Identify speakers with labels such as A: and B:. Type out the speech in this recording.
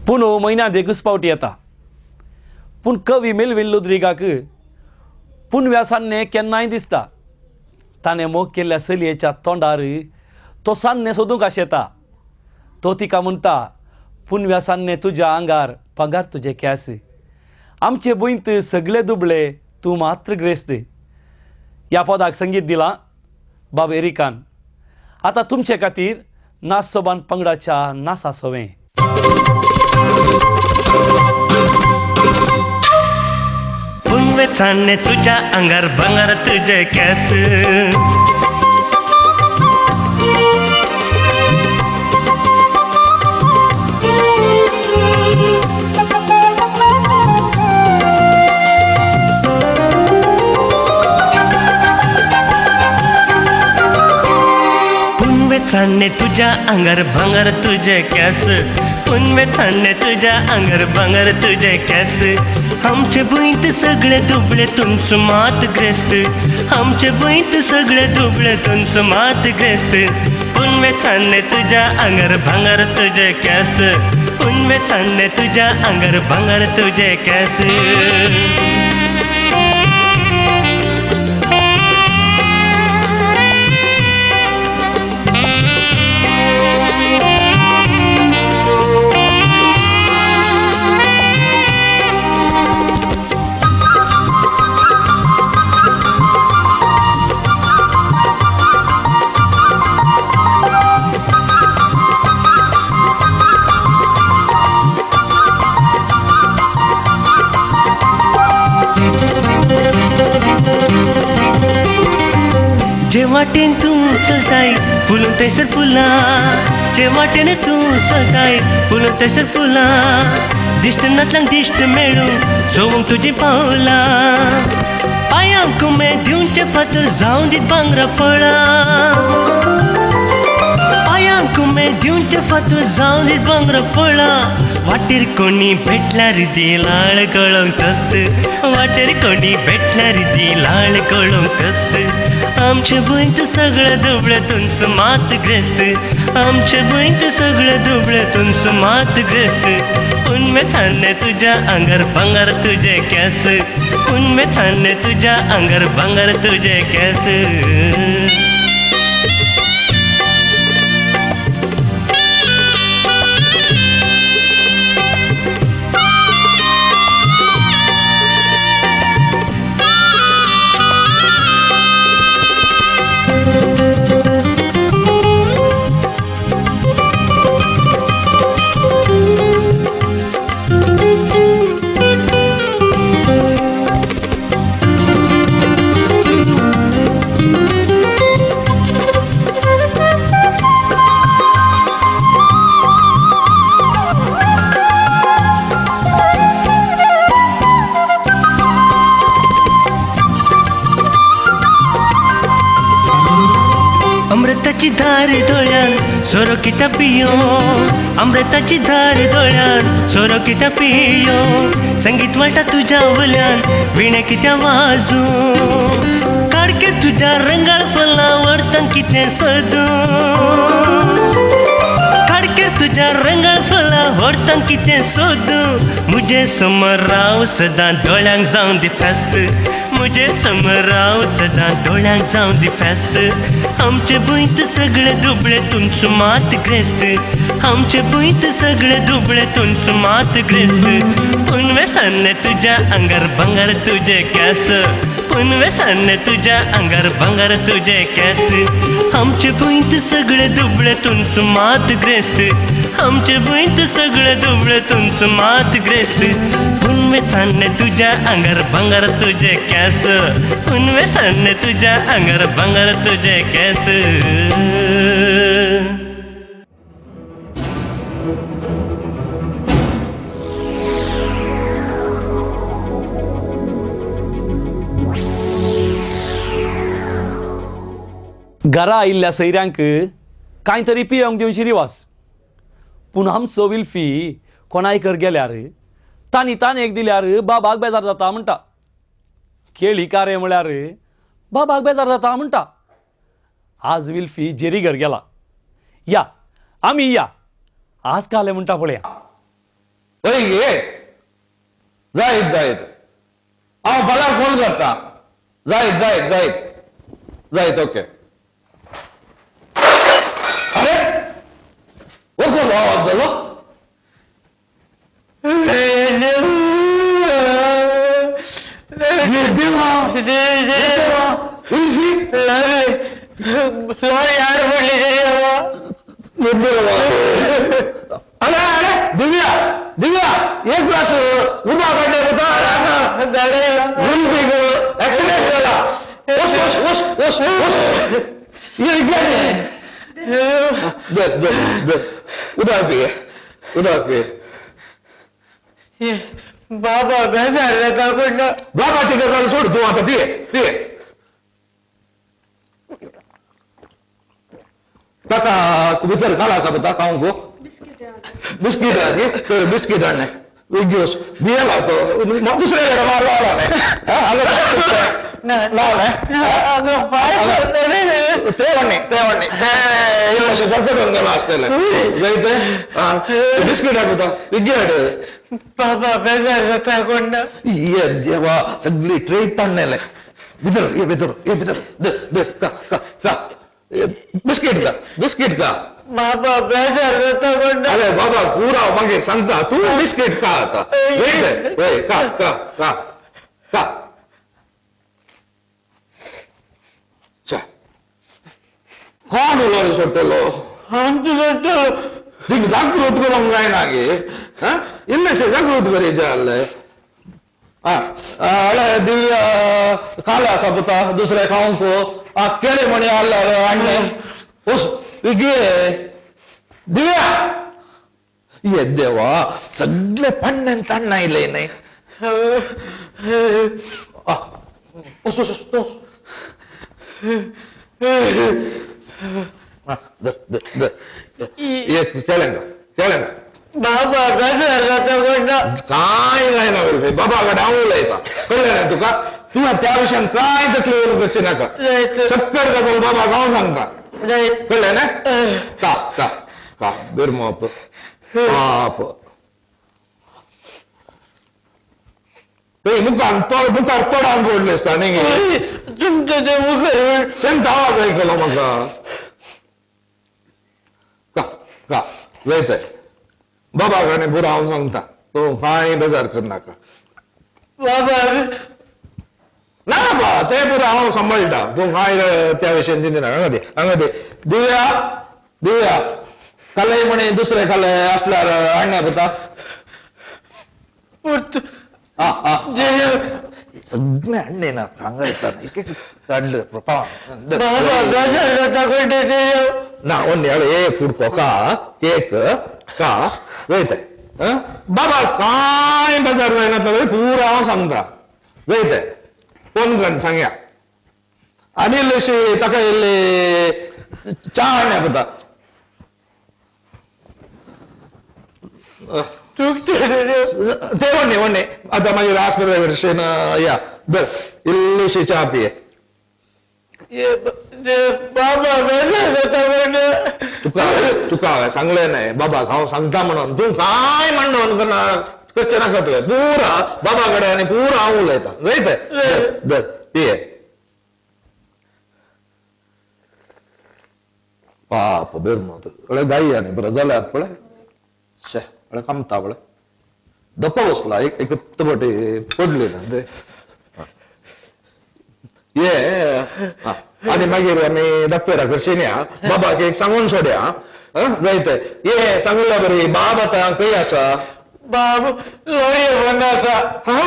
A: पूण म्हयन्यांत एकूच फावटी येता. पूण कवी मेलवीन लुद्रिगाक पुनव्या सान्ने केन्नाय दिसता. ताणें मोग केल्ल्या चलयेच्या तोंडार तो सान्ने सोदूंक आशेता. तो तिका म्हणटा, पुनव्या सान्ने तुज्या आंगार पगार तुजे केंस, आमचे भुंयत सगळे दुबळे, तूं मात्र ग्रेस्त. ह्या पदाक संगीत दिलां बाब एरिकान. आतां तुमचे खातीर नाच सोबान पंगडाच्या नासा सोवें.
B: पुनवे चान्ने तुझ्या अंगार भांगर तुझे केस, चान्ने तुझ्या अंगार भांगर तुझे केस, पुनवे चान्ने तुझ्या अंगार भांगर तुझे केस. आमचे भुंयत सगळे दुबळे तुमचो मात ग्रेस्त, आमचे भुंयत सगळे दुबळे तुमचो मात ग्रेस्त. पुनवे चान्ने तुझ्या अंगार भांगर तुझे केस, पुनवे चान्ने तुझ्या अंगार भांगर तुझे केस. जे वाटेन तूं चलताय फुलून थंयसर फुलां, जे वाटेन तूं चलताय फुलून थंयसर फुलां. दिश्ट नातलांक दिश्ट मेळूं जोवंक तुजीं पावलां, पांयांक उमेद दिवचे फातर जावं दी भांगरा फळां, पांयांक उमेद दिवचे फातर जावं दी भांगरा फळां. वाटेर कोणी भेटल्यार दी लाळ गळोंक तस्त, वाटेर कोणी भेटल्यार दी लाळ गळोंक तस्त. आमचे भुंयत सगळे दुबळे तुमचो मात ग्रेस्त, आमचे भुंयत सगळे दुबळे तुमचो मात ग्रेस्त. पुनवे चान्ने तुझ्या आंगार भांगर तुझे केस, पुनवे चान्ने तुझ्या आंगार भांगर तुझे केस. अमृताची धार दोळ्यान सोरो कित्या पियो, अमृताची धार दोळ्यान सोरो कित्या पियो. संगीत वाटा तुझ्या वल्यान विणे कित्या वाजू, काडके तुझ्या रंगाळ फुलां वडतान कितें सोदू, काडके तुझ्या रंगाळ फुलां वडतान कितें सोदू. मुजे समोर राव सदां दोळ्यांक जावं दी फेस्त, मुजे समोर राव सदां दोळ्यांक जावं दी फेस्त. आमचे भुंयत सगळे दुबळे तुमचो मात ग्रेस्त, आमचे भुंयत सगळे दुबळे तुमचो मात ग्रेस्त. पुनवे सान्ने तुझ्या आंगार भांगर तुझे केस, पुनवे सान्ने तुझ्या आंगार भांगर तुझे केस. आमचे भुंयत सगळे दुबळे तुमचो मात ग्रेस्त, आमचे भुंयत सगळे दुबळे तुमचो मात ग्रेस्त. पुनवे चान्ने तुझ्या आंगार भांगर तुझे केस, पुनवे सान्ने तुझ्या आंगार भांगर तुझे केस.
A: घरा आयिल्ल्या सैऱ्यांक कांय तरी पिवंक दिवची रिवाज. पूण आमचो विल्फी कोणायकर गेल्यार तांणी ताणेक दिल्यार बाबाक बेजार जाता म्हणटा, केळी कारे म्हळ्यार बाबाक बेजार जाता म्हणटा. आज विल्फी जेरीगर गेला. या आमी या आज काले म्हणटा पळया.
C: हय गे जायत जायत हांव फाल्यां फोन करता. जायत जायत जायत जायत ओके. अरे हो कसलो आवाज जालो? देवा देवा अरे अरे दिव्या दिव्या एक ग्लास उदक काडलें पुता. एक्सिडेंट जाला. वस वस वस वस वस. दर दर दर उदक पिये उदक पिये.
D: बाबा बेजार जाता कोण.
C: बाबाची गजाल सोड तूं आतां पिये पिये. ताका भितर काल आसा पुता खावंक बिस्कीट आसा तर बिस्कीट हाडलें विग्योस बियेला तो दुसरे कडेन मारलो न्ही. ना ते व्हडणे ते व्हडणे ते अशें सरकटून गेलो आसतलें जायते. बिस्कीट हाड पुता विग्गी हाड.
D: बाबा बेजार जाता कोण.
C: ये देवा सगळी ट्रे ताणलें. भितर ये भितर ये भितर दे दे का का का बिस्कीट का बिस्कीट का.
D: बाबा बेजार जाता कोण.
C: अरे बाबा पुरा मागीर सांगता तूं बिस्कीट खा आतां. वय का का का का. कोण उलोवंक सोडटलो?
D: आमचो सोडटलो.
C: तिका जागृत करूंक जायना गे. इल्लेशें जागृत करीत जाय. अरे दिव्या काल आसा पुता दुसरें खावंक केळी म्हणी हाडल्यार हाडलें वस गे दिव्या. ये देवा सगळे पण्ण्यान ताण्णां आयले न्ही. वस वस वस. एक केळें केळें.
D: बाबा बेजार जाता कोण.
C: काय जायना बरे बाबा कडेन हांव उलयता कळ्ळें न्ही तुका? तुवें त्या विशयान कांय तकली करची नाका. सक्कर गजाल बाबाक हांव सांगता कळ्ळें न्ही? का का का बिरमोत पाप थंय मुखार तोड मुखार तोडान पडलें आसता न्ही गे.
D: तुमचें तें मुखार
C: तेंचो आवाज आयकलो म्हाका. का का जायत बाबा आनी पुरो हांव सांगता तूं कांय बेजार करनाका.
D: बाबा
C: ना बा तें पुरो हांव सांबाळटा तूं कांय त्या विशयान चिंती नाका. हांगा दी हांगा दी. दिव्या दिव्या कालय म्हणे दुसरे कालय आसल्यार हाडण्या पुता. सगळें हाडलें ना हांगा येता एक एक हाडलें. ना ओन्नी हाड एक कुडको का केक का जयते. बाबा कांय बेजार जायना जाल्यार पुरो हांव सांगता जयते. फोन कर सांगया. आनी इल्लीशी ताका इल्ली च्या हाडण्या पुता. ते व्हडणे व्हडणे आतां मागीर आस्पत्रे भशेन या धर इल्लीशी च्या पिये.
D: बाबा बेजार जाता कोण.
C: तुका तुका हांवें सांगलें न्हय बाबाक हांव सांगता म्हणून तूं कांय मांडोवन करना करचें नाका तुवें. पुरा बाबा कडेन आनी पुरा हांव उलयतां जायते. धर पिये. पाप बेरमोत कळ्ळें गाई आनी बरें जाल्यात पळय शे कळ्ळें कामता पळय धक्को बसला एक एक पटी पडली ना ते ये. आनी मागीर आमी डॉक्टरा कडशीन या बाबाक एक सांगून सोड्या जायते. ये सांगल्या बरी बाब आतां खंय आसा?
D: बाब लोरये बंद आसा.
C: हा.